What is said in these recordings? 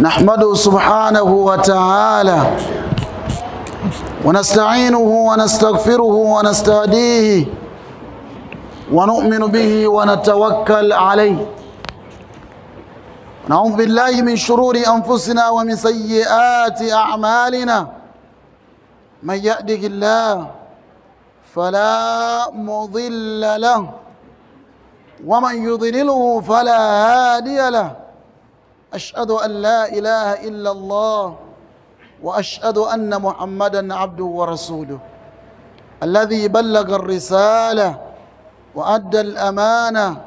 نحمده سبحانه وتعالى ونستعينه ونستغفره ونستهديه ونؤمن به ونتوكل عليه. نعوذ بالله من شرور أنفسنا ومن سيئات أعمالنا. من يهده الله فلا مضل له ومن يضلله فلا هادي له. أشهد أن لا إله إلا الله وأشهد أن محمدا عبده ورسوله الذي بلغ الرسالة وأدى الأمانة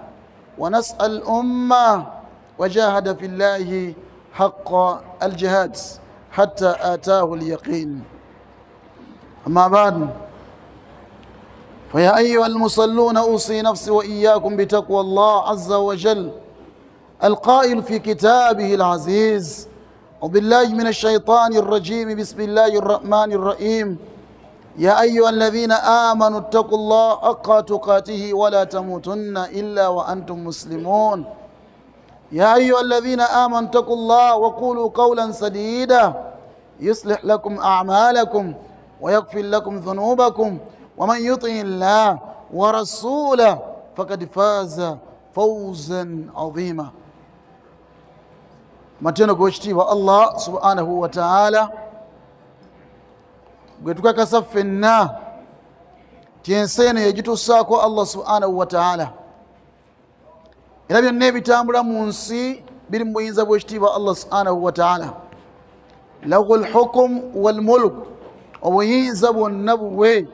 ونسأل الأمة وجاهد في الله حق الجهاد حتى آتاه اليقين. أما بعد، فيا أيها المصلون، أوصي نفسي وإياكم بتقوى الله عز وجل القائل في كتابه العزيز: أعوذ بالله من الشيطان الرجيم، بسم الله الرحمن الرحيم، يا أيها الذين آمنوا اتقوا الله حق تقاته ولا تموتن إلا وأنتم مسلمون. يا أيها الذين آمنوا اتقوا الله وقولوا قولا سديدا يصلح لكم أعمالكم ويغفر لكم ذنوبكم ومن يطع الله ورسوله فقد فاز فوزا عظيما. Matendo gw'ekitiibwa Allah subhanahu wa ta'ala gwe tukakasa ffenna ti ensi eno yegitusaako Allah subhanahu wa ta'ala, era byonna ebitambula mu nsi biri mu buyinza bw'ekitiibwa Allah subhanahu wa ta'ala. Lahu lhukum walmulk, obuyinza bwonna bubwe,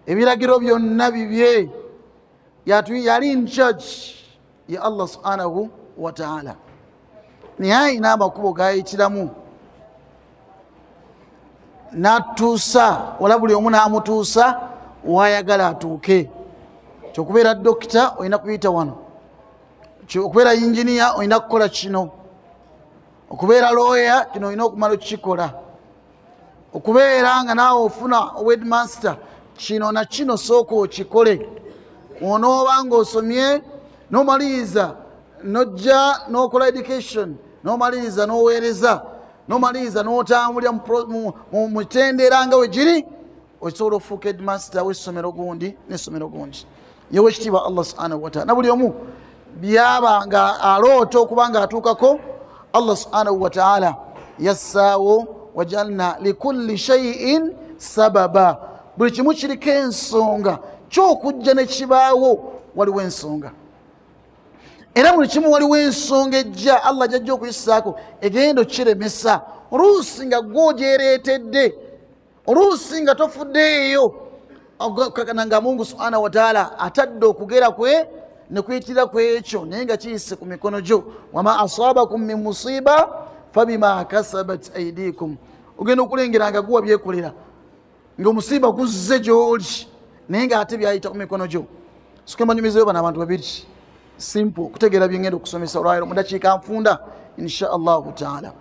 ebiragiro byonna bibye, yali in charge ya Allah subhanahu wa ta'ala. Naye ayina amakubo gayitiramu natuusa wala buli omu n'amutuusa wayagala atuuke. Kyokubeera dokita olina kuyita wano, okubeera yinginiya olina kukola kino, okubeera looya kino olina okumala okukikola, okubeera nga naawe ofuna headmaster kino na kino sooka okikole. Onooba ng'osomye n'omaliriza nojja n'okola education, n'omaliriza n'oweereza, n'omaliriza n'otambulira mu mitendera nga we giri, osobola okufuuka headmaster w'essomero gundi n'essomero gundi. Yewe ekitiibwa Allah subhanahu wa ta'ala. Na buli omu byaba nga aloota okuba nga atuukako, Allah subhanahu wa ta'ala yassaawo wajalna likulli shay'in sababa, buli kimu kiriko ensonga, kyokujja ne kibaawo waliwo ensonga, era buli kimu waliwo ensonga ejja Allah gyajja okuyisaako egenda okiremesa, oluusi nga gw'ogyereetedde, oluusi nga tofuddeeyo, nga Mungu subhanahu wa ta'ala atadde okugera kwe ne kuyitira ku ekyo, naye nga kiyise ku mikono gyo. Wama asabakum min musiba fabima kasabat aidikum, ogenda okulengera nga guwa byekolera ng'omusiba guzze gy'oli naye ng'ate byayita ku mikono gyo. Sukembanyumizeyo bano abantu babiri simple kutegeera byengenda okusomesa olwaleero mu dakiika nfunda insha Allahu taala.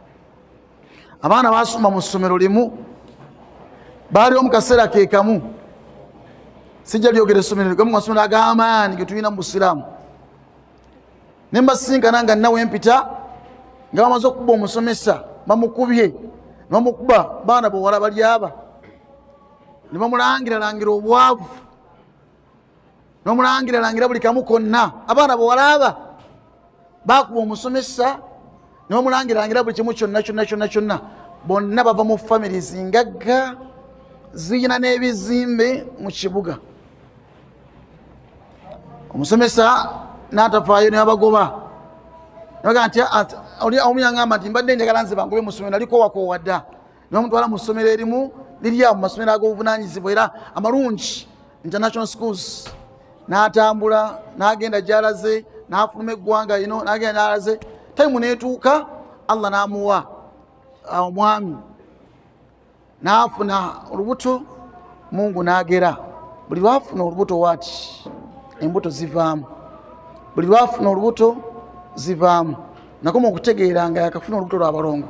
Abaana basoma mu ssomero limu, baaliwo mu kaseera ke kamu, sijja lyogera essomero gamu masomero ag'amaanyi ge tulina mu busiraamu, ne mbasinkana nga nnawe mpita nga bamaze okukuba omusomesa, bamukubye ne bamukuba baana bawala bali aba, ne bamulangiralangira obwavu, ne bamulangiralangira buli kamu konna. Abaana bawala aba bakuba omusomesa ne bamulangiralangira buli kimu kyonna kyonna kyonna kyonna. Bonna bava mu families ngagga ziyina n'ebizimbe mu kibuga. Omusomesa n'atafaayo n'abagoba, nabaga nti omu yangamba nti mbadde njagala nze bangobe mu ssomero, naliko wakoowa dda, ne bamutwala mu ssomero erimu liri awo mu masomero ag'obuvunaanyizibwa era amalungi, international schools. N'atambula n'agenda gy'alaze, n'afuluma eggwanga lino n'agenda n'alaze. Tayimu n'etuuka Allah n'amuwa omwami, n'afuna olubuto, Mungu n'agera. Buli lwafuna olubuto waati embuto zivaamu, buli lwafuna olubuto zivaamu. Nakoma okutegeera nga yakafuna olubuto lw'abalongo,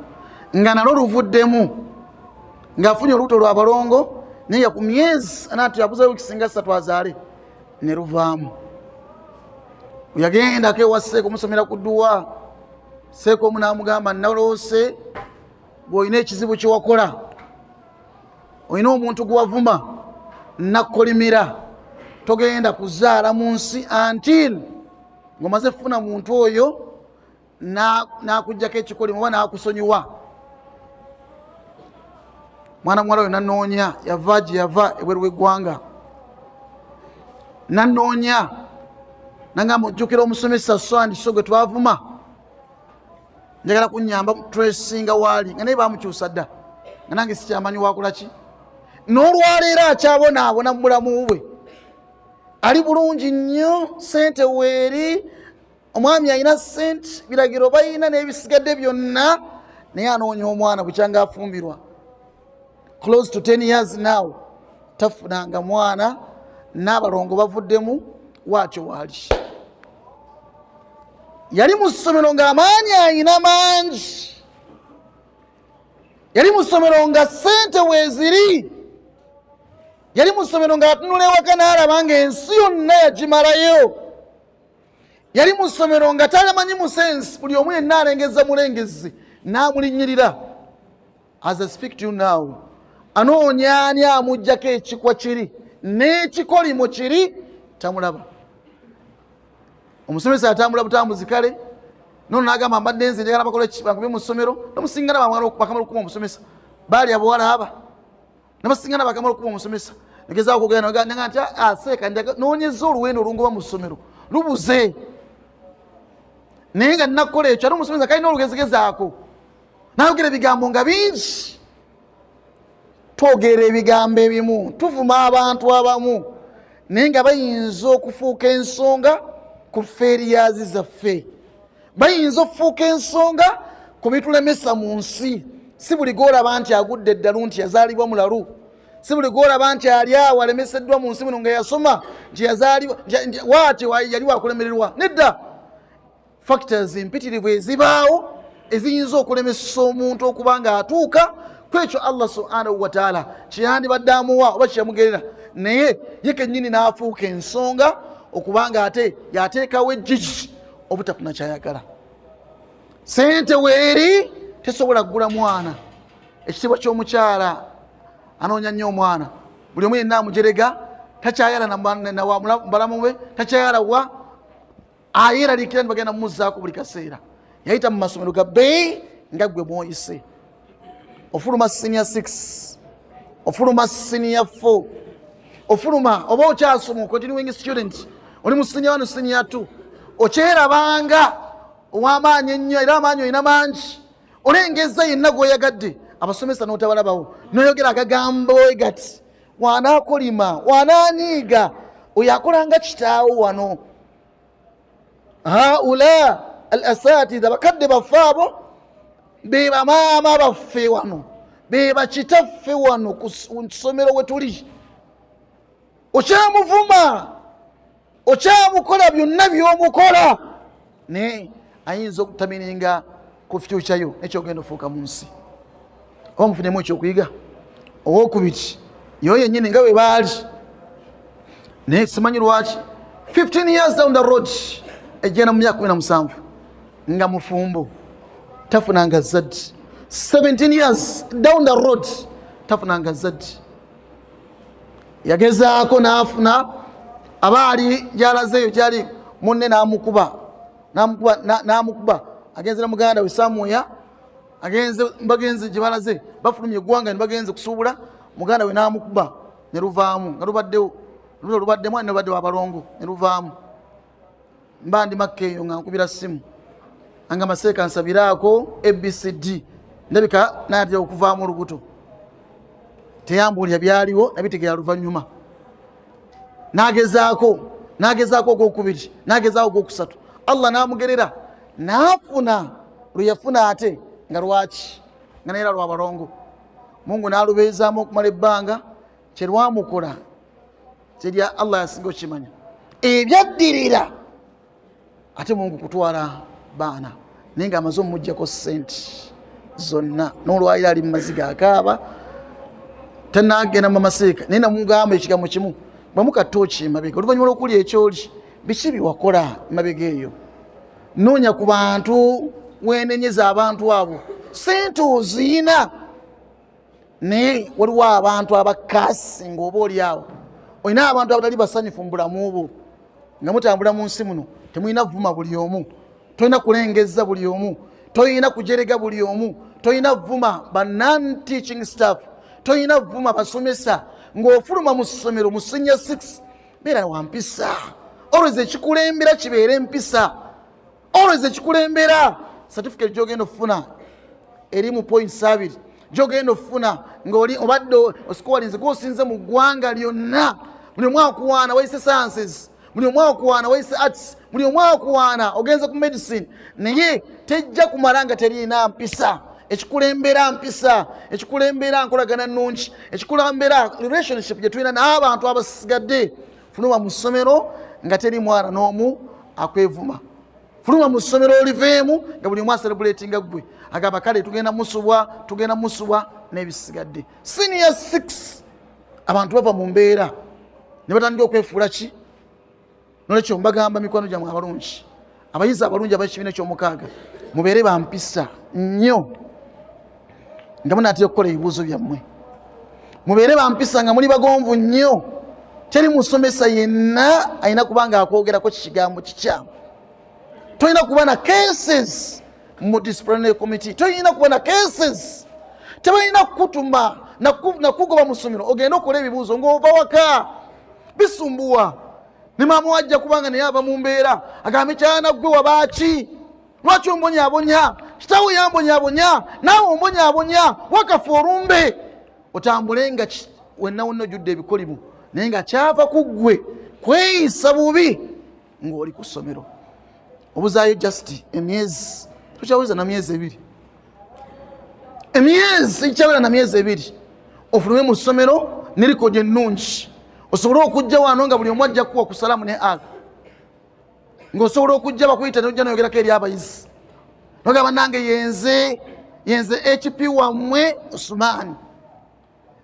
nga nalwo luvuddemu, ng'afunye olubuto lw'abalongo naye ku myezi anaatu yabuzayo wiiki singa 3 azaale ne luvaamu. Yagendako ewa Seeka omusomera ku dduwa, Seeka omu n'amugamba naloose bw'olina ekizibu kye wakola, olina omuntu gwe wavuma nakkolimira, togenda kuzaala mu nsi until ng'omaze kufuna muntu oyo n'akuggyako ekikolimo oba n'akusonyiwa. Mwana muwala oyo nanoonya, yava gye yava ebweru w'eggwanga, nanoonya nangamba ojjukira omusomesa so and so gwe twavuma, njagala kunyamba tracinga waali, nga naye bamukyusa dda, nga nange sikyamanyi wakola ki. N'olwaleero akyabonaabona mu bulamu bwe, ali bulungi nnyo, sente weeri, omwami alina sente, biragiro balina n'ebisigadde byonna, naye anoonya omwana bukyanga afumbirwa. Close to 10 years now tafunanga mwana, n'abalongo bavuddemu waakyo waali. Yali mu ssomero ng'amaanyi ayina mangi, yali mu ssomero nga ssente weeziri, yali mu ssomero ng'atunula ewaka n'alaba ng'ensi yonna yagimalayo, yali mu ssomero nga talamanyi musensi, buli omu yenna alengeza mulengezi n'amulinnyirira. As I speak to you now, anoonya ani amuggyako ekikwa kiri n'ekikolimo kiri, tamulaba. Omusomesa atambula butambuzi kale nono nagamba mbadde nze njagala bakole bakube mu ssomero, nomusingana bakamala okukuba omusomesa, baali abawala aba nabasingana bakamala okukuba omusomesa, negezaako okugenda naga nti aseeka noonyeza oluwendo olungoba mu ssomero lubuze, naye nga nnakukola ekyo ate omusomesa kalina olugezigezaako nayogera ebigambo nga bingi. Twogera ebigambo ebimu, tuvuma abantu abamu, naye nga bayinza okufuuka ensonga ku failures zaffe, bayinza okufuuka ensonga ku bitulemesa mu nsi. Si buli gwolaba nti agudde eddalu nti yazaalibwa mulalu, si buli gwolaba nti ali awo alemeseddwa mu nsi muno nga yasoma nti yazaalibwa waati yali wakulemererwa. Nedda, factors mpitirivu ezibaawo eziyinza okulemesa omuntu okuba nga atuuka ku ekyo Allah subhanahu wataala kyeyandibadde amuwa oba kyeyamugerera, naye ye kennyini n'afuuka ensonga okubanga ate yateekawo ejjiji obutafuna kyayagala. Sente weeri tesobola kugula mwana. Ekitiibwa ky'omukyala anoonya nnyo omwana, buli omu yenna amujerega, takyayala balamu bwe, takyayala wa ayeraliikira nibagenda mumuzaako buli kaseera. Yayita mu masomero ga bbeeyi nga ggwe mwoyise, ofuluma senior 6, ofuluma senior 4, ofuluma oba okyasoma continuing student, oli mu senior 1, senior 2, okyerabanga ow'amaanyi ennyo, era amaanyi olina mangi, olengeza yenna gw'oyagadde, abasomesa n'otabalabawo, noyogera akagambo gati wanaakolima wanaanyiiga, oyo akolanga kitaawo wano. Haula al asatidha, bakadde baffe abo be bamaama baffe wano, be bakitaffe wano ku ssomero we tuli. Okyamuvuma, okyamukola byonna by'omukola, naye ayinza okutamininga ku future yo nekyogenda ofuuka mu nsi. Oba mufunemu ekyokuyiga. Owokubiri yo yennyini nga bwe baali, naye simanyi lwaki 15 years down the road, egenda mu myaka 17 nga mufumbo, tafunanga zadde. 17 years down the road tafunanga zadde. Yagezaako n'afuna, aba ali gyalazeeyo gyali munne n'amukuba n'amukuba, agenze na muganda we Samuya, agenze bagenze gye balaze, bafulumye eggwanga ne bagenze kusuubula, muganda we n'amukuba ne luvaamu nga lubaddewo luno lubaddemu ne lubaddewo abalongo ne luvaamu. Mba ndi Makka eyo nga nkubira simu anga maseeka nsabiraako ABCD, ndabika naatera okuvaamu olubuto. Teyambuulira byaliwo, nabitegeera luvannyuma. N'agezaako ogwokubiri, n'agezaako ogwokusatu, Allah n'amugerera n'afuna lwe yafuna, ate nga lwaki nga naye era lwabalongo. Mungu n'alubeezaamu okumala ebbanga, kyerwamukola kyerya Allah yasinga okimanya. Ebyaddirira ate Mungu kutwala baana, naye ng'amaze omuggyako sente zonna, n'olwaliro ali mu maziga akaaba, tanagenda mu maseeka. Naye namugamba ekigambo kimu, bwemuka tooki emabega oluvannyuma lw'okulya ekyoli, biki byewakola emabega eyo? Noonya ku bantu wenenyeza abantu abo. Sente oziyina, naye waliwo abantu abakasi ng'oba oli awo. Olina abantu abatali basanyufu mu bulamu bwo. Nga mutambula mu nsi muno, temulina vuma buli omu, tolina kulengeza buli omu, tolina kujerega buli omu, tolina vuma ba non-teaching staff, tolina vuma basomesa. Ng'ofuluma mu ssomero mu senior 6, beera wa mpisa. Always ekikulembera kibeere mpisa. Always ekikulembera certificate gy'ogenda okufuna eri mu points abiri, gy'ogenda okufuna ng'oli obadde osikowalinze gw'osinze mu ggwanga lyonna. Buli omu akuwaana wayise sciences, buli omu akuwaana wayise arts, buli omu akuwaana ogenze ku medicine, naye tejja kumala nga terina mpisa. Ekikulembera mpisa, ekikulembera nkolagana nnungi, ekikulembera relationship gye tulina n'abantu abasigadde. Fuluma mu ssomero nga teri mwana n'omu akwevuma. Fuluma mu ssomero oliveemu nga buli omu acelebratinga ggwe, agamba kale tugenda musubwa, tugenda musubwa n'ebisigadde. Senior 6 abantu bava mu mbeera ne batandika okwefuula ki. Nolwekyo mbagamba mikwano gyammwe abalungi, abayizi abalungi ab'ekibiina eky'omukaaga, mubeere ba mpisa nnyo nga munaatera okukola ebibuuzo byammwe. Mubeere ba mpisa nga muli bagonvu nnyo. Teri musomesa yenna alina kuba nga akwogerako kigambo kikyamu. Tolina kuba na cases mu disciplinary committee, tolina kuba na cases. Tebalina kukutuma nakugoba mu ssomero ogende okola ebibuuzo ng'ova waka. Bisumbuwa. Ne maama wajja kubanga naye ava mu mbeera agambe kyana ggwe wabaaki, lwaki ombonyaabonya, kitaawo yambonyaabonya, naawe ombonyaabonya, wakafa olumbe. Otambule nga wenna wonna ojjudde ebikolimu, naye nga kyava ku ggwe kweyisa bubi ng'oli ku ssomero. Obuzaayo just emyezi, tokyaweza na myezi ebiri, emyezi ekyawera na myezi ebiri, ofulume mu ssomero ne likodi ennungi, osobole okujja wano nga buli omu ajja kuwa ku salaamu ne aga, ng'osobola okujja bakuyita n'ojja n'oyogerako eri abayizi, nogamba nange yenze HP wammwe Usman,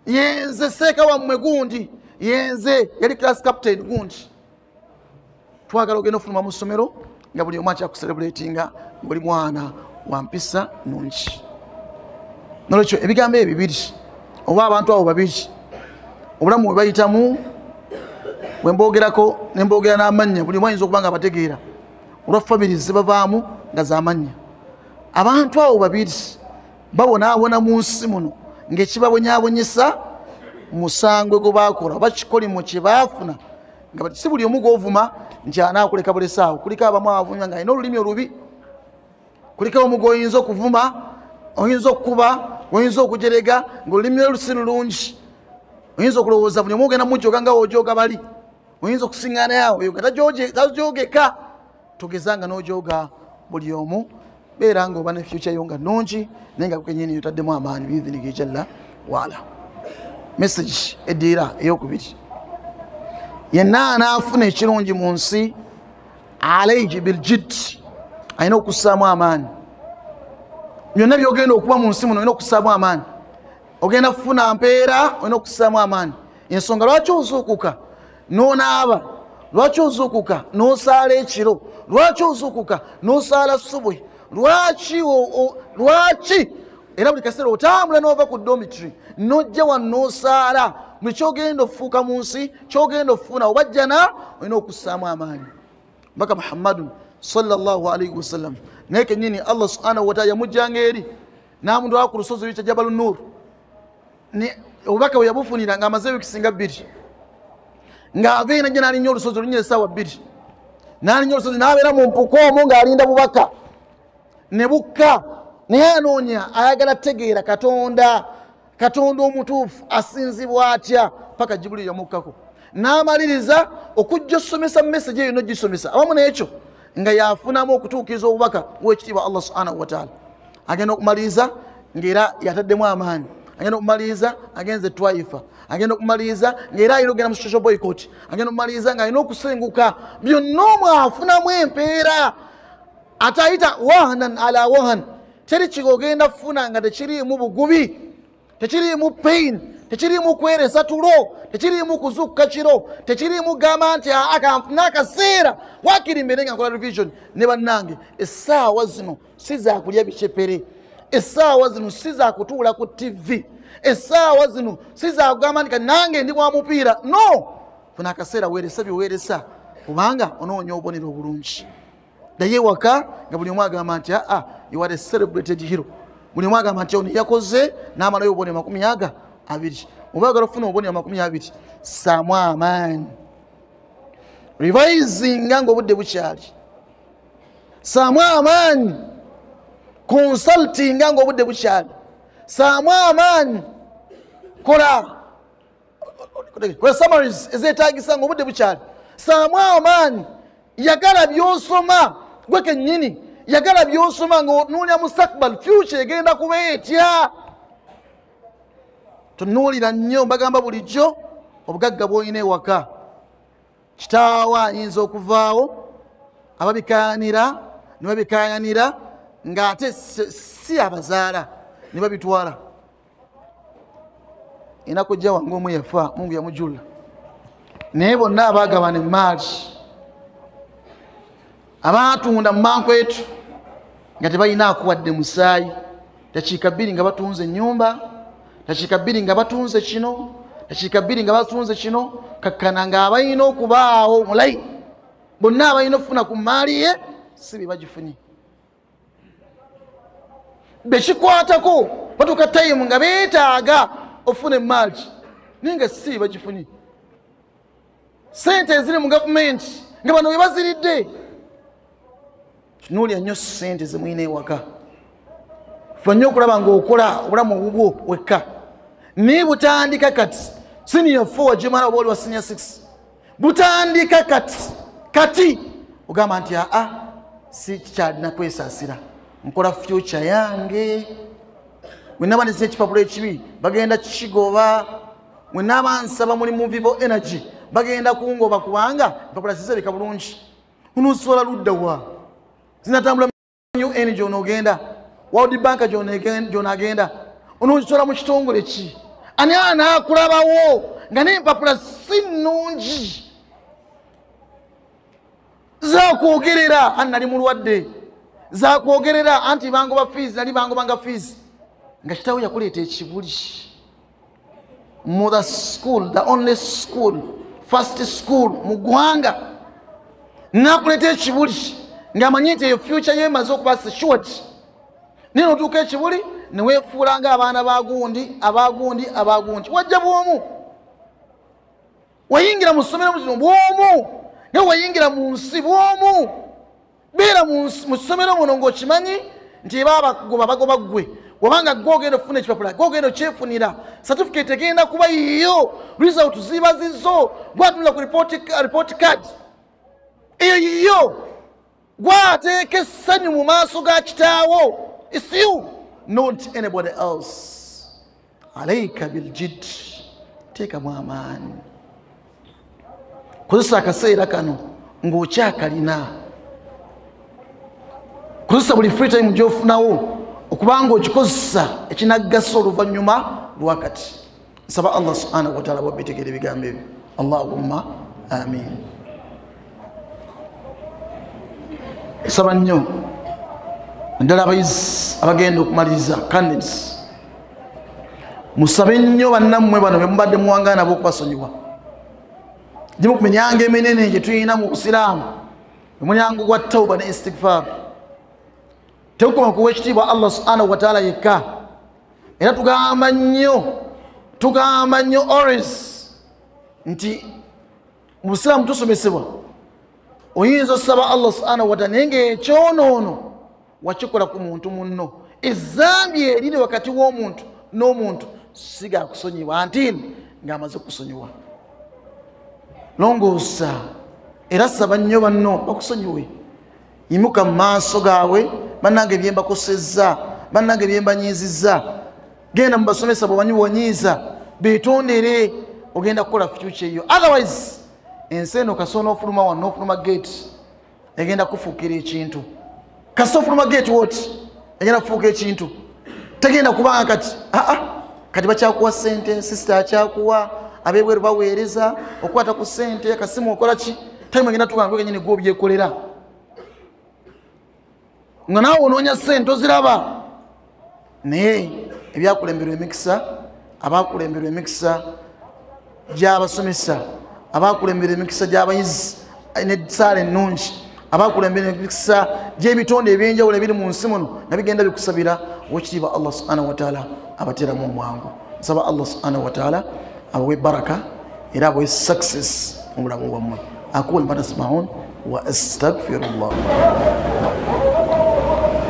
yenze seeka wammwe gundi, yenze yali class captain gundi. Twagala ogenda ofuluma mu ssomero nga buli omu akyakucelebratinga ng'oli mwana wa mpisa nnungi. Nolwekyo ebigambo ebyo bibiri oba abantu abo babiri obulamu bwe bayitamu, bwe mboogerako ne mboogera n'amannya, buli omu ayinza okuba nga abategeera olwa families ze bavaamu nga z'amannya. Abantu abo babiri babonaabona mu nsi muno ng'ekibabonyaabonyesa musango gwe baakola oba kikolimo kye baafuna, nga si buli omu gw'ovuma nti anaakuleka bulesaawo. Kuliko abamu abavumya ng'alina olulimi olubi, kuliko omu gw'oyinza okuvuma, oyinza okukuba, oyinza okujerega ng'olulimi lwe si lulungi. Oyinza okulowooza buli omu ogenda mujooga nga w'ojooga bali, oyinza okusiŋŋaana awo oyo nga tajoogeka. Togezanga n'ojooga buli omu, beera ng'oba ne future yo nga nnungi, naye nga kennyini otaddemu amaanyi biidhinihi jalla waala. Message eddiira ey'okubiri, yenna anaafuna ekirungi mu nsi alayhi biljid, alina okussaamu amaanyi. Byonna by'ogenda okuba mu nsi muno olina okussaamu amaanyi. Ogenda kufuna mpeera, olina okussaamu amaanyi. Ensonga lwaki ozuukuka n'onaaba, lwaki ozuukuka n'osaala ekiro, lwaki ozuukuka n'osaala subwe, lwaki era buli kaseera otambula n'ova ku dormitory n'ojja wano n'osaala. Buli ky'ogenda okufuuka mu nsi, ky'ogenda okufuna oba jjana, olina okussaamu amaanyi. Mbaka Muhammadun sallallahu alaihi wasallam naye kennyini Allah subhanahu wa ta'ala yamuggyanga eri n'amutwala ku lusozi oluyita Jabalu Nur. Obubaka bwe yabufunira ng'amaze wiiki singa bbiri, ng'ava eno ajja n'alinnya olusozi olunyira essaawa bbiri, n'alinnya olusozi n'abeera mu mpuku omwo ng'alinda bubaka ne bukka. Naye anoonya, ayagala tegeera Katonda, Katonda omutuufu asinzibwa atya, paka Jibuliiri yamukkako n'amaliriza okujja osomesa message eyo n'ogisomesa awamu n'ekyo nga yafunamu okutuukiriza obubaka bw'ekitiibwa Allah subhanahu wa ta'ala. Agenda okumaliriza ng'era yataddemu amaanyi, agenda okumaliriza agenze Twaifa, agenda okumaliriza ng'era alina okugenda mu social boycott, agenda okumaliriza ng'alina okusenguka. Byonna omwo afunamu empeera, ate ayita wahanan ala wahan. Teri kigogenda kufuna nga tekiriimu bugubi, tekiriimu pain, Tekiriimu kweresa tulo, tekiriimu kuzuukuka kiro, tekiriimu gamba nti akanfuna akaseera waakiri mbeere nga nkola revision. Ne bannange, essaawa zino si za kulya bicepere, essaawa zino si za kutuula ku TV, essaawa zino si za kugamba nti nange ndi wa mupiira. No, funa akaseera weeresa byeweeresa, kubanga onoonya obubonero obulungi. Naye waka nga buli omu agamba nti aa, you are a celebrated hero. Buli omu agamba nti ono yakoze n'amalayo obubonero 20. Oba oyagala okufuna obubonero 20, ssaamu amaanyi, revisinga ng'obudde bukyali, ssaamu amaanyi, consultinga ng'obudde bukyali, ssaamu amaanyi, kola summaries ezeetagisa ng'obudde bukyali, ssaamu amaanyi, yagala by'osoma gwe kennyini, yagala by'osoma ng'otunuulira mustakbal, future egenda kuba etya. Tunuulira nnyo, mbagamba bulijjo obugagga bw'olina ewaka. Kitaawo ayinza okuvaawo ababikayanira ne babikayanira ng'ate si abazaala ne babitwala. Enakojja wange omu yafa, Mungu yamujula, naye bonna abaagabana emaali abaatunda mu mankwetu nga tebalina akuwadde musaayi, dakiika 2 nga batunze ennyumba, dakiika 2 nga batunze kino, dakiika 2 nga batunze kino, kakkana ng'abalina okubaawo mulayi bonna abalina okufuna ku maali ye si be bagifunye. Bekikwatako batuuka tayimu nga beetaaga ofuna emaali naye nga si be bagifunye. Sente eziri mu gavumenti nga bano we baziridde. Tunuulira nnyo ssente ze mulina ewaka. Fuba nnyo okulaba ng'okola obulamu obubwo wekka. Naye butandika kati, senior 4 gimala oba oli wa senior 6, butandika kati kati ogamba nti aa, si kikyalina kwesaasira, nkola future yange. Bwe naba nzisa ekipapula ekibi bagenda kigoba, bwe naba nsaba mulimu Vivo Energy bagenda kungoba kubanga empapula zizabika bulungi. Onosobola ludda wa? Zinatambula UN gy'onoogenda, World Bank gy'onoogenda, onosobola mu kitongole ki? Ani anaakulabawo nga n'empapula si nnungi zakwogerera anti nali mulwadde, zakwogerera anti bangoba fees, nali bangobanga fees, nga kitaawo yakuleeta ekibuli. Mu the school, the only school, first school mu ggwanga, nakuleeta ekibuli ng'amanyi nti eyo future ye emaze okuba secured. Naye n'otuuka ekibuli ne weefuula ng'abaana bagundi abagundi abagundi. Wajja bw'omu, wayingira mu ssomero zino bw'omu, nga wayingira mu nsi bw'omu. Beera mu ssomero muno ng'okimanyi nti babagoba bagoba ggwe, wabanga ggwe ogenda okufuna ekipapula, ggwe ogenda okyefunira, certificate egenda kuba yiyo, result ziba zizo, gwatunula ku report card eyo yiyo, gwateeka essanyu mu maaso ga kitaawo. It's you, not anybody else. Alaika biljid, teekamu amaanyi, kozesa akaseera kano ng'okyakalina, kozesa buli free time gy'ofunawo okubanga okikozesa ekinaggasa oluvannyuma lwakati. Nsaba Allah subhanahu wa ta'ala bwabitegeera ebigambo ebyo. Allahumma amin. Nsaba nnyo naddala abayizi abagenda okumaliriza candidates, musabe nnyo bannammwe bano be mubadde muwangaana nabo okubasonyiwa. Gimu ku miryango eminene gye tulina mu Busiraamu, omulyango gwa tawba ne istighfar. Tekukoma kuwa ekitiibwa Allah subhanahu wa ta'ala yekka, era tugamba nnyo always nti mu Busiraamu tusomesebwa oyinza osaba Allah subhanahu wa ta'ala naye ng'ekyonoono wakikola ku muntu munno. Ezambi eriri wakati w'omuntu n'omuntu siga kusonyiwa until ng'amaze kusonyiwa. Longoosa era saba nnyo banno bakusonyiwe. Yimuka mu maaso gaabwe, bannange bye mbakosezza, bannange bye mbanyiizizza. Genda mu basomesa bwe wanyiiza, beetondere, ogenda kukola future eyo. Otherwise ensi eno kasita onoofuluma wano n'ofuluma gate egenda kufuukira ekintu. Kasita ofuluma gate what? Egenda kufuuka ekintu. Tegenda kubanga kati aa, Kati bakyakuwa sente, sister akyakuwa, abebweru baweereza, okwata ku sente, akasimu okola ki? Time ngenda tuka ngwe kenyini gwo byekolera. Nga naawe onoonya sente oziraba. Naye ebyakulemberwa emikisa, abakulemberwa emikisa gy'abasomesa, abakulemberwa emikisa gy'abayizi n'essaala ennungi, abakulembera emikisa gy'ebitonde ebyenjawulo ebiri mu nsi muno nga bigenda bikusabira owekitiibwa Allah subhanahu wa ta'ala abateeramu omwangu. Nsaba Allah subhanahu wa ta'ala abawe baraka era abawe success mu bulamu bwammwe. Aqulu ma tasma'un wa astaghfirullah.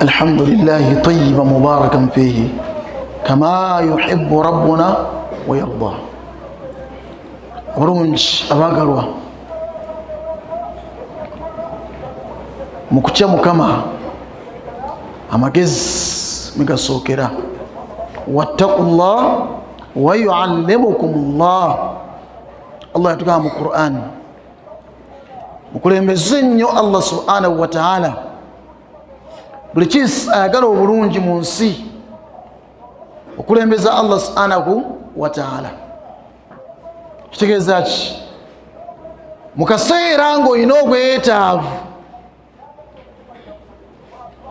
Alhamdulillahi tayyiban mubarakan fihi kama yuhibbu rabbuna wa yarda. Abalungi abaagalwa, mu kutya Mukama amagezi mugasookera. Wattaqullah wa yuallimukumullah. Allah yatugamba mu Qur'an, mukulembeze nnyo Allah subhanahu wa ta'ala. Buli kisi ayagala obulungi mu nsi okulembeza Allah subhanahu wa ta'ala. Kitegeeza ki? Mu kaseera ng'olina obwetaavu,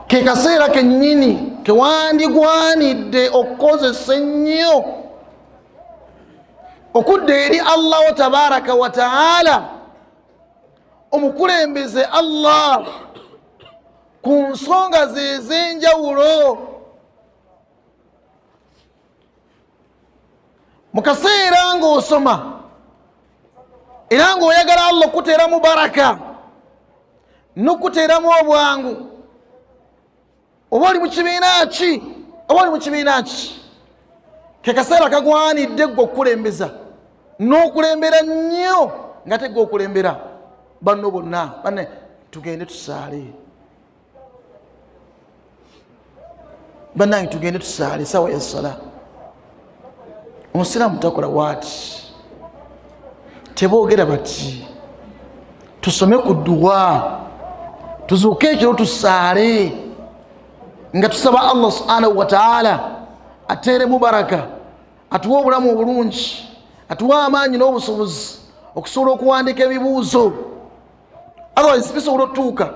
ke kaseera kennyini kewandigwanidde okukozesa ennyo okudda eri Allahu tabaraka wa taala, omukulembeze Allah ku nsonga ze ez'enjawulo. Mu kaseera ng'osoma era ng'oyagala Allah okuteeramu baraka n'okuteeramu obwangu, oba oli mu kibiina ki, oba oli mu kibiina ki, ke kaseera kagwanidde ggwe okukulembeza n'okulembera nnyo nga tegwe okulembera banno bonna. Banne tugende tusaale, bannange tugende tusaale sawa ya sala. Omusiraamu takola waati, teboogera bati tusome ku dduwa, tuzuuke ekiro tusaale nga tusaba Allah subhanahu wa ta'ala ateeremu baraka, atuwe obulamu obulungi, atuwe amaanyi n'obusobozi okusobola okuwandiika ebibuuzo. Otherwise bisobola otuuka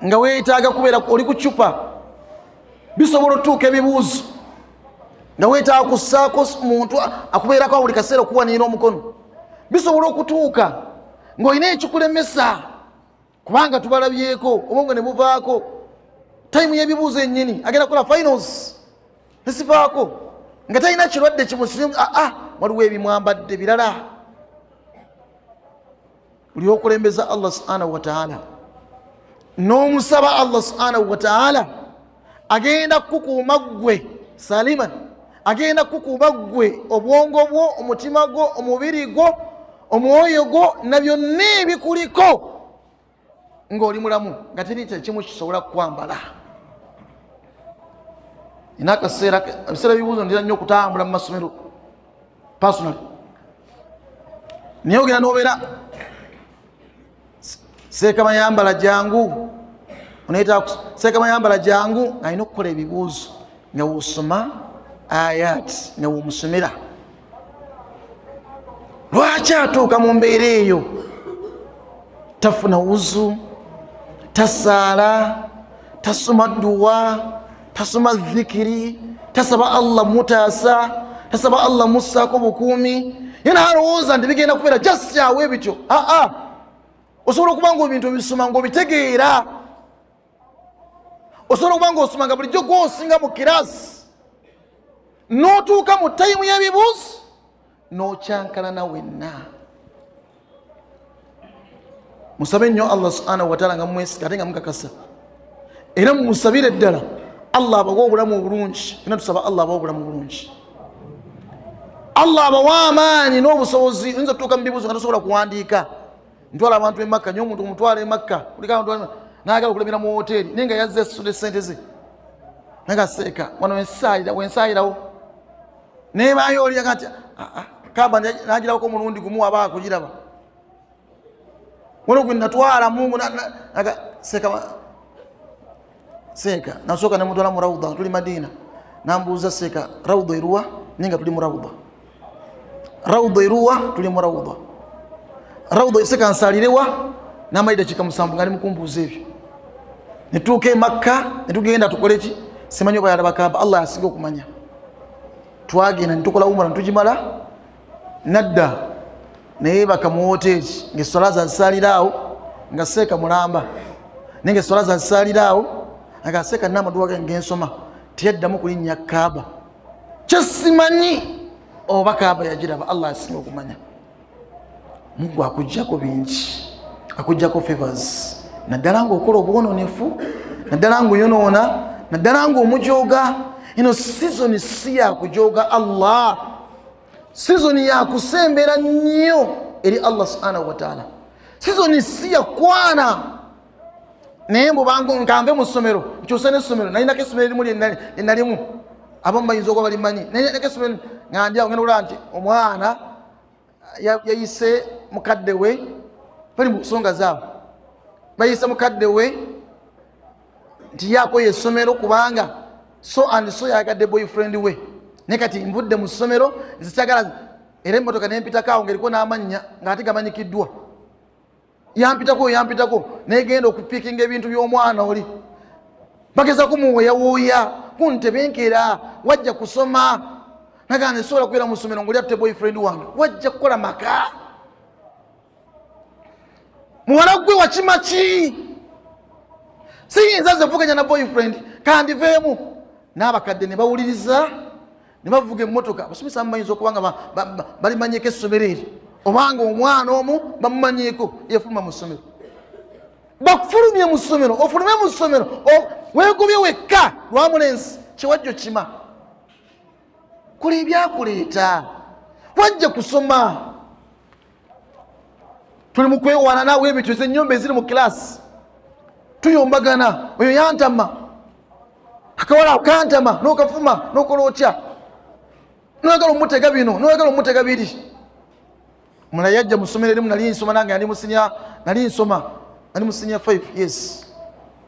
nga weetaaga kubeera oli ku cupa, bisobola otuuka ebibuuzo nga weetaaga kussaako muntu akubeerako buli kaseera okuwaniira omukono, bisobola okutuuka ng'olina ekikulemesa kubanga tubalabyeko obwongo ne buvaako. Tayimu y'ebibuuzo ennyini agenda kukola finals nesivaako nga talina kirwadde kimusirimu. Aa, waliwo ebimwambadde birala. Buli okulembeza Allah subhanahu wa ta'ala n'omusaba Allah subhanahu wa ta'ala, agenda kukuuma ggwe saliman, agenda kukuuma ggwe obwongo bwo, omutima gwo, omubiri gwo, omwoyo gwo na byonna ebikuliko ng'oli mulamu, nga teri kimu kisobola kukwambala. Nina akaseera, ebiseera ebibuuzo ndira nnyo okutambula mu masomero personally, naye ogenda n'obeera seekamayambala jangu, oneeta seekamayambala jangu, alina okukola ebibuuzo nga wosoma ayat nga womusomera. Lwaki atuuka mu mbeera eyo? Tafuna wuzu, tasaala, tasoma dduwa, tasoma zikiri, tasaba Allah mutaasa, tasaba Allah mussaako bukuumi. Ye naalowooza nti bigenda kubeera just awo ebityo. Aa, osobola okuba ng'ebintu obisoma ng'obitegeera, osobola okuba ng'osoma nga bulijjo gw'osinga mu kirasi, n'otuuka mu tayimu y'ebibuuzo n'okyankalana wenna. Musabe nnyo Allah subhanahu wa ta'ala nga mumwesiga ate nga mukakasa, era mumusabire ddala Allah abawe obulamu obulungi. Era tusaba Allah abawe obulamu obulungi, Allah abawe amaanyi n'obusobozi. Oyinza otuuka mu bibuuzo nga tosobola kuwandiika. Ntwala abantu e Makka, nnyo omuntu omutwala e Makka, n'ayagala okulemera mu woteeri naye nga yazze asasudde ssente ze, naye nga seeka wano wensaayirawo nebaayo oli agamba nti kamba nagirabako omulundi gumu aba akugiraba. Wano gwe natwala Mungu seeka, seeka nasooka nemutwala mu Rawda, tuli Madina, Nambuuza seeka rawuda eruwa, naye nga tuli mu rawuda. Rawuda eruwa, tuli mu rawuda. Rawuda seeka nsaalirewa, n'amala eddakiika 7 nga ali mu kumbuuza ebyo. Ne tutuuka e Makka, ne tugenda tukole ki? Simanyi oba yalaba Kaaba, Allah yasinga okumanya. Twagenda ne tukola umura ne tugimala, nadda neyeebaka mu woteeri ng'esswala zazisaalira awo nga seeka mulamba, naye ng'esswala zazisaalira awo nga seeka n'amaduwa ge ng'ensoma, teyaddamu kulinnya Kaaba. Kye simanyi oba Kaaba yagiraba, Allah yasinga okumanya. Mungu akuggyako bingi, akuggyako favors, naddala ng'okola obwononefu, naddala ng'oyonoona, naddala ng'omujooga. Eno season si ya kujooga Allah, season ya kusembera nnyo eri Allah subhanahu wa ta'ala, season si ya kwana. Naye mbubangu nkamve mu ssomero, nkyuse n'essomero, nalinako essomero erimu lye nalimu, abamu bayinza okuba balimanyi, nalinako essomero nga ndi awo ngenda okulaba nti omwana yayise mukadde we, bali mu nsonga zaabwe, bayise mukadde we nti yakoye essomero kubanga so and so yayagadde boyfriend we, naye kati nvudde mu ssomero nzikyagala. Era emmotoka nempitako awo ng'eriko n'amannya ng'ate gamanyikiddwa, yampitako yampitako, negenda okupiikinga ebintu by'omwana oli, bageza kumuwuuyawuuya kuntebenkera, wajja kusoma nagamba nsobola kubeera mu ssomero ng'oli atte boyfriend wange, wajja kukola maka. Muwala gwe wakima ki? Siyinza nze vuganya na boyfriend, kandiveemu. N'abakadde ne bawuliriza ne bavuga emmotoka. Abasomesa abamu bayinza okuba nga balimanyeko essomero eryo, obanga omwana omu bamumanyiiko yefuluma mu ssomero. Bakufulumye mu ssomero, ofulume mu ssomero, weegobye wekka lwamulensi, kyewajja okima. Kola ebyakuleeta, wajja kusoma. Tuli mu kwewaana naawe ebityo, ennyumba eziri mu kilaasi tuyombagana, oyo yantama, akawala kantama, n'okafuma n'okola otya, noyagala omutega bino, noyagala omutega biri. Omulala yajja mu ssomero erimu, nali nsoma nange, nali mu senior, nali nsoma, nali mu senior 5, yes,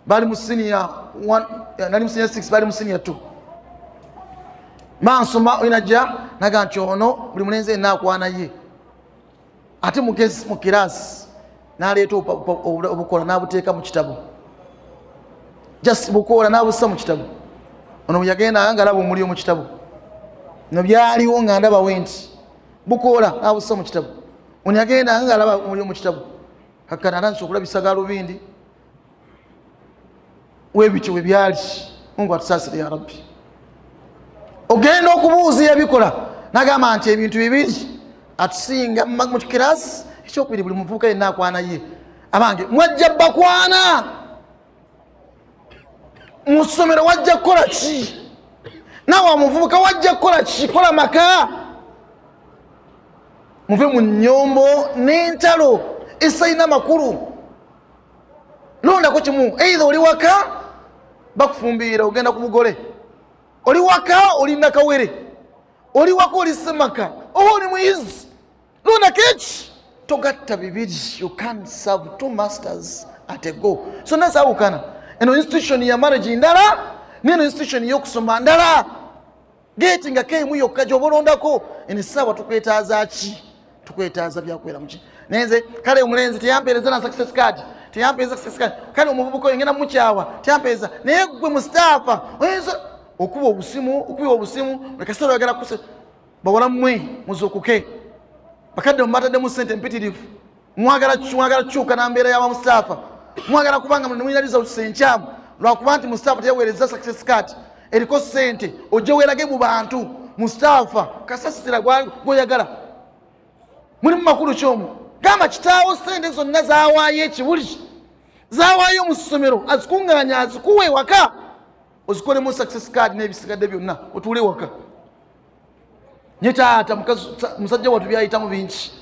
bali mu senior 1, nali mu senior 6, bali mu senior 2. Mansoma oyinajja naga nti ono buli mulenzi yenna akwana ye, ate mugezi mu kilaasi, n'aleeta obukola n'abuteeka mu kitabo, just bukola n'abussa mu kitabo. Ono yagenda nga alaba omuliro mu kitabo, no byaliwo nga ndaba we nti bukoola n'abussa mu kitabo. Ono yagenda nga alaba omuliro mu kitabo, kakkana atandise okulabisa gaalubindi webityo we byali. Mungu atusaasire ya Rabbi. Ogenda okubuuza yabikola n'agamba nti ebintu bibiri atusinga mu kilaasi, ekyokubiri buli muvubuka yenna akwana ye. Abange mwajja bakwana mu ssomero, wajja kukola ki? Naawe omuvubuka wajja kukola ki? Kola maka, muve mu nnyombo n'entalo esayina makulu. Londako kimu, either oli waka bakufumbira ogenda ku bugole, oli waka oli nakawere, oli waka oli semaka, oba oli muyizi. Londako eki, togatta bibiri. You can't serve two masters at a go. So nazaawukana, eno institution ya marriage ndala, neno institution y'okusoma ndala. Geeti nga keemu yokka gy'oba olondako. Eno essaawa tukwetaaza ki? Tukwetaaza byakwera muki? Naye nze kale omulenzi teyampeereza na success card, teyampeereza success card, kale omuvubuka oyo ngenda mukyawa, teyampeereza. Naye gwe Mustapha oyinza okuba obusimu, okubiwa obusimu buli kaseera oyagala kuse. Bawala mmwe muzuukuke, bakadde mubataddemu ssente mpitirivu, mwagala kukyuka na mbeera ya Mustapha, mwagala kubanga mulina results enkyamu lwakuba nti Mustapha teyaweereza success card eriko ssente, ojje weerage mu bantu Mustapha kasasira gw'oyagala. Mulimu makulu ky'omwo, gamba kitaawo ssente zonna zaawaayo ekibuli, zaawaayo mu ssomero, azikuŋŋaanya azikuwa ewaka, ozikolemu success card n'ebisigadde byonna otuule ewaka. Nye taata musajja wattu byayitamu bingi,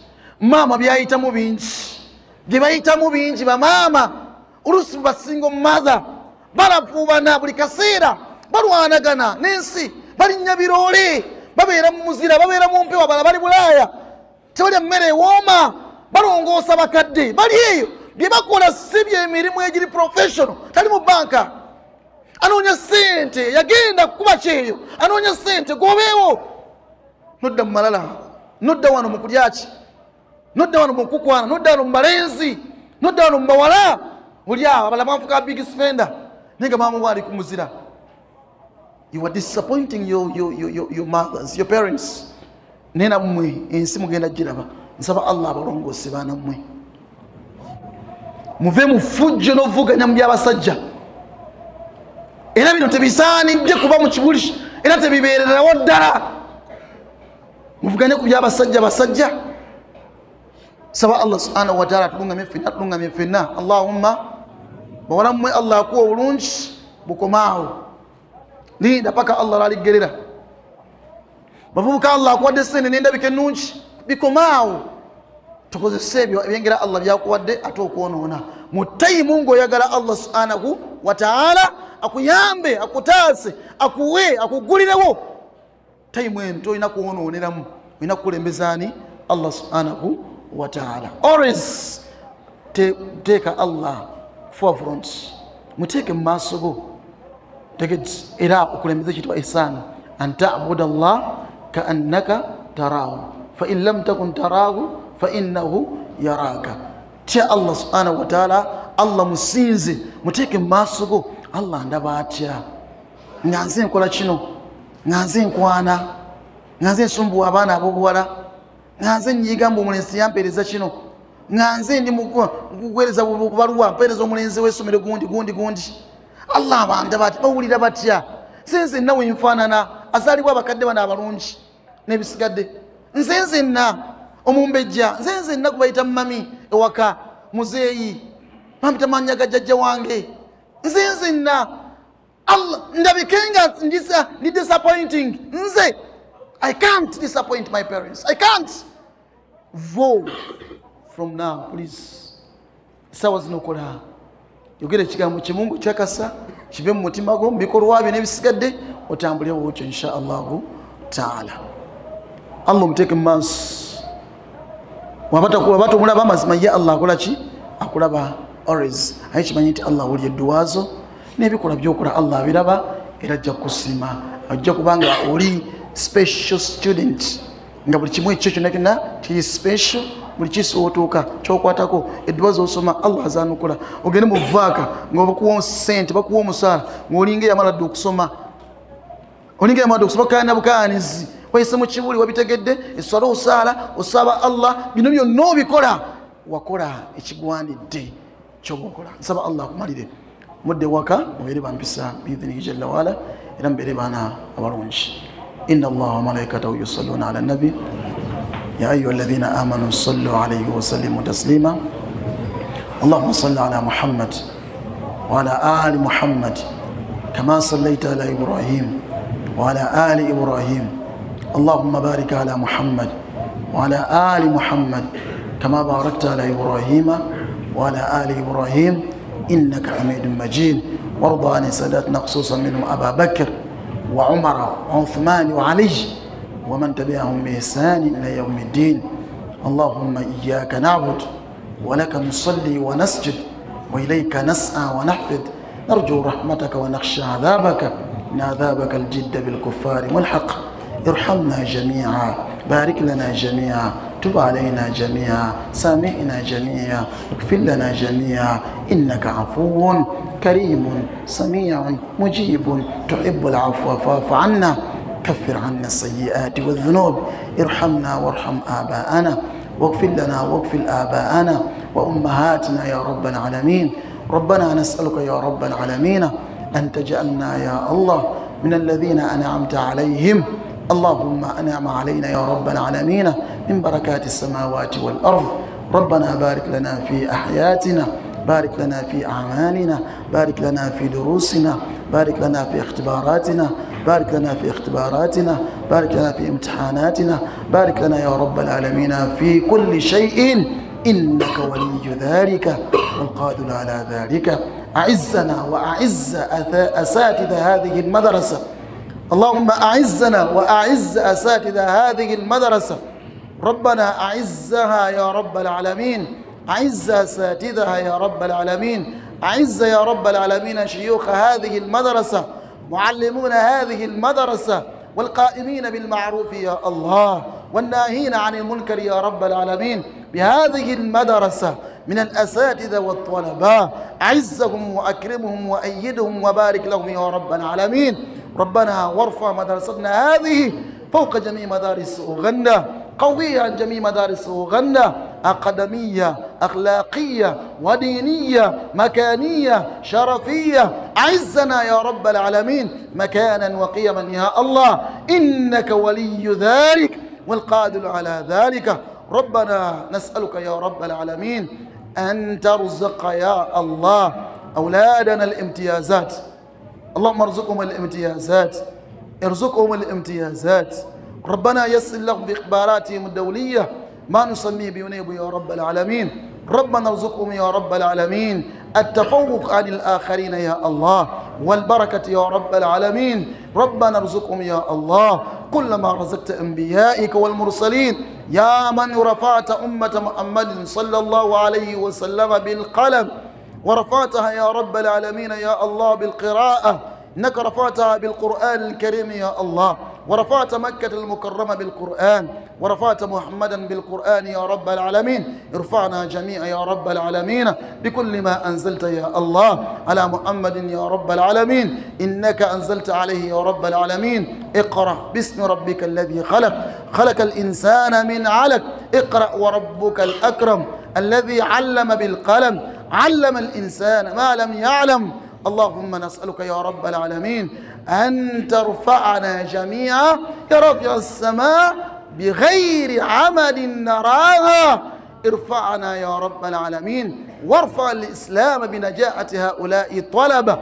maama byayitamu bingi, bye bayitamu bingi bamaama, oluusi ba single mother balafuubana buli kaseera, balwanagana n'ensi, balinnya biroole, babeera mu muzira, babeera mu mpewo, abalala bali Bulaaya, tebalya mmere ewooma, balongoosa bakadde, bali eyo bye bakola si byemirimu egiri professional. Tali mu banka, Anoonya ssente, yagenda kukuba kyeyo, anoonya ssente, gobeewo. Nodda mu malala, nodda wano mu kulya ki, nodda wano mu kukwana, nodda wano mu balenzi, nodda wano mu bawala. Oli awo abala banfuka big spender, naye nga maama we ali ku muzira. You are disappointing your mothers, your parents. Naye nammwe ensi mugenda giraba. Nsaba Allah abalongoose baana mmwe, muve mu ffujjo n'ovuganya mu by'abasajja. Era bino tebisaanidde kuba mu kibuli, era tebibeererawo ddala. Muvuganye ku by'abasajja basajja. Saba Allah subhanahu wa ta'ala tulungamye ffenna, tulungamye ffenna. Allahumma bawala mmwe Allah akuwa obulungi bukomaawo, linda paka Allah lw'aliggerera. Bavubuka Allah akuwadde ssente n'endabika ennungi, bikomaawo, tukozese ebyo ebyengera Allah byakuwadde ate okwonoona. Mu tayimu ng'oyagala Allah subhanahu wa ta'ala akuyambe, akutaase, akuwe, akugulirewo, tayimu eno tolina kwonooneramu, olina kukulembezaani Allah subhanahu wa ta'ala. Always teeka Allah forefront, muteeke mu maaso go, era okulembeze ekiyitibwa ihsaan, an ta'buda Allah kaannaka taraahu fa in lam takun taraahu fa innahu yaraka. Tya Allah subhanahu wa ta'ala, Allah musinze, muteeke mu maaso go. Allah ndaba atya nga nze nkola kino, nga nze nkwana, nga nze nsumbuwa abaana ab'obuwala, nga nze nyiga mbu omulenzi yampeereza kino, nga nze ndi mukuweereza bubaluwa, mpeereza omulenzi w'essomero gundi gundi gundi. Allah abandaba atya, bawulira batya? Nze nzenna we nfaanana, azaalibwa abakadde bano abalungi n'ebisigadde. Nze nzenna omumbejja, nze nzenna gwe bayita mami ewaka, muzeeyi bampita mannya ga jjajja wange. Nze nzenna Allah ndabike nga ndi disappointing. Nze I can't disappoint my parents, I can't. Vow from now, please. Essaawa zino kola, yogera ekigambo kimu ng'okyakasa, kive mu mutima gwo, mu bikolwa byo n'ebisigadde, otambulewo otyo insha Allahu taala. Allah omuteeke mu maaso. Waba tomulaba amazima, ye Allah akola ki? Akulaba always. Aye kimanyi nti Allah awulira edduwa zo n'ebikolwa by'okola, Allah abiraba era ajja kukusiima. Ajja kubanga oli special student, nga buli kimu ekyo kyonna kyonna kiri special, buli kisi otuuka kyokwatako, edduwa z'osoma Allah azaanukula. Ogende mu vaaka nga bakuwa ssente, bakuwa omusaala, ng'olinga eyamala dda okusoma, olinga eyamala dda okusoma, kaana bukaanizi wayise mu kibuli, wabitegedde, esswala osaala, osaba Allah, bino byonna obikola, wakola ekigwanidde kyoba okola. Nsaba Allah akumalire, mudde waka mubeere bampisa biidhinihi jalla waala, era mubeere baana abalungi. Inna Allaha wa malaikatahu yusalluna ala nabi ya ayuha alladhina amanu sallu alayhi wa sallimu taslima. Allahumma salli ala Muhammad wa ala ali Muhammad kama sallaita ala Ibrahim wa ala ali Ibrahim. Allahumma barik ala Muhammad wa ala ali Muhammad kama barakta ala Ibrahim wa ala ali Ibrahim innaka hamidun majid. وارض عن ساداتنا خصوصا منهم أبا بكر وعمر وعثمان وعلي ومن تبعهم بإحسان إلى يوم الدين. اللهم إياك نعبد ولك نصلي ونسجد وإليك نسعى ونحفد، نرجو رحمتك ونخشى عذابك، إن عذابك الجد بالكفار ملحق. ارحمنا جميعا، بارك لنا جميعا، تب علينا جميعا، سامحنا جميعا، اغفر لنا جميعا، إنك عفو كريم سميع مجيب تحب العفو فاعف عنا، كفر عنا السيئات والذنوب، ارحمنا وارحم آباءنا، واغفر لنا واغفر آباءنا وأمهاتنا يا رب العالمين. ربنا نسألك يا رب العالمين أن تجعلنا يا الله من الذين أنعمت عليهم. اللهم أنعم علينا يا رب العالمين من بركات السماوات والأرض. ربنا بارك لنا في أحياتنا، بارك لنا في أعمالنا، بارك لنا في دروسنا، بارك لنا في اختباراتنا، بارك لنا في اختباراتنا، بارك لنا في امتحاناتنا، بارك لنا يا رب العالمين في كل شيء، إنك ولي ذلك والقادر على ذلك. أعزنا وأعز أساتذة هذه المدرسة. اللهم أعزنا وأعز أساتذة هذه المدرسة. ربنا أعزها يا رب العالمين، أعز أساتذها يا رب العالمين، أعز يا رب العالمين شيوخ هذه المدرسة، معلمون هذه المدرسة، والقائمين بالمعروف يا الله، والناهين عن المنكر يا رب العالمين بهذه المدرسة من الأساتذة والطلبة. أعزهم وأكرمهم وأيدهم وبارك لهم يا رب العالمين. ربنا وارفع مدرستنا هذه فوق جميع مدارس أوغندا، قوية عن جميع مدارس أوغندا، أقدمية، أخلاقية، ودينية، مكانية، شرفية. أعزنا يا رب العالمين مكانا وقيما يا الله، إنك ولي ذلك والقادر على ذلك. ربنا نسألك يا رب العالمين أن ترزق يا الله أولادنا الامتيازات. اللهم ارزقهم الامتيازات، ارزقهم الامتيازات. ربنا يسر لهم بإخباراتهم الدولية ما نسميه بيونيب يا رب العالمين. ربنا ارزقهم يا رب العالمين التفوق عن الآخرين يا الله، والبركة يا رب العالمين. ربنا ارزقهم يا الله كل ما رزقت أنبيائك والمرسلين، يا من رفعت أمة محمد صلى الله عليه وسلم بالقلم، ورفعتها يا رب العالمين يا الله بالقراءة، إنك رفعتها بالقرآن الكريم يا الله، ورفعت مكة المكرمة بالقرآن، ورفعت محمدا بالقرآن يا رب العالمين. ارفعنا جميعا يا رب العالمين بكل ما أنزلت يا الله على محمد يا رب العالمين، إنك أنزلت عليه يا رب العالمين. اقرأ باسم ربك الذي خلق، خلق الإنسان من علق، اقرأ وربك الأكرم الذي علم بالقلم، علم الإنسان ما لم يعلم. اللهم نسألك يا رب العالمين أن ترفعنا جميعا يا رافع السماء بغير عمل نراها. ارفعنا يا رب العالمين، وارفع الإسلام بنجاعة هؤلاء الطلبة.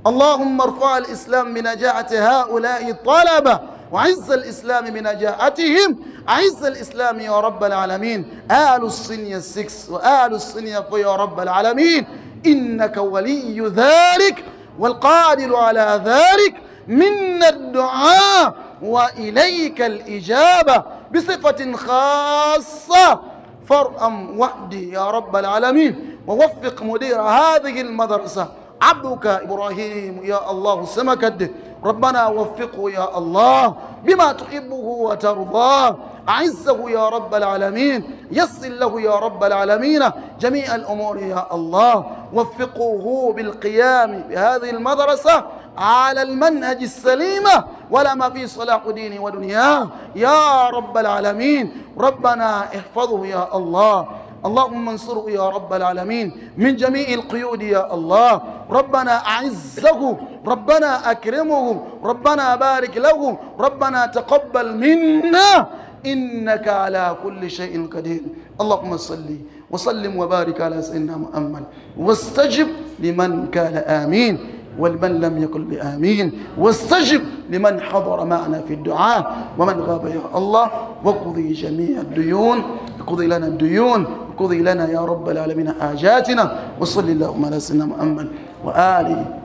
اللهم ارفع الإسلام بنجاعة هؤلاء الطلبة، وعز الإسلام بنجاعتهم. أعز الإسلام يا رب العالمين، آل الصينية 6 وآل الصينية 4 يا رب العالمين، إنك ولي ذلك والقادر على ذلك. منا الدعاء وإليك الإجابة بصفة خاصة. فارأم وحدي يا رب العالمين، ووفق مدير هذه المدرسة عبدك إبراهيم يا الله سمكد. ربنا وفقه يا الله بما تحبه وترضاه، أعزه يا رب العالمين، يسر له يا رب العالمين جميع الأمور يا الله. وفقه بالقيام بهذه المدرسة على المنهج السليم ولا ما في صلاح دينه ودنياه يا رب العالمين. ربنا احفظه يا الله، اللهم انصره يا رب العالمين من جميع القيود يا الله. ربنا أعزه، ربنا أكرمه، ربنا بارك له، ربنا تقبل منا إنك على كل شيء قدير. اللهم صل وسلم وبارك على سيدنا محمد، واستجب لمن قال آمين ولمن لم يقل بآمين، واستجب لمن حضر معنا في الدعاء ومن غاب يا الله. وقضي جميع الديون، اقضي لنا الديون، اقضي لنا يا رب العالمين حاجاتنا. وصل اللهم على سيدنا محمد وآله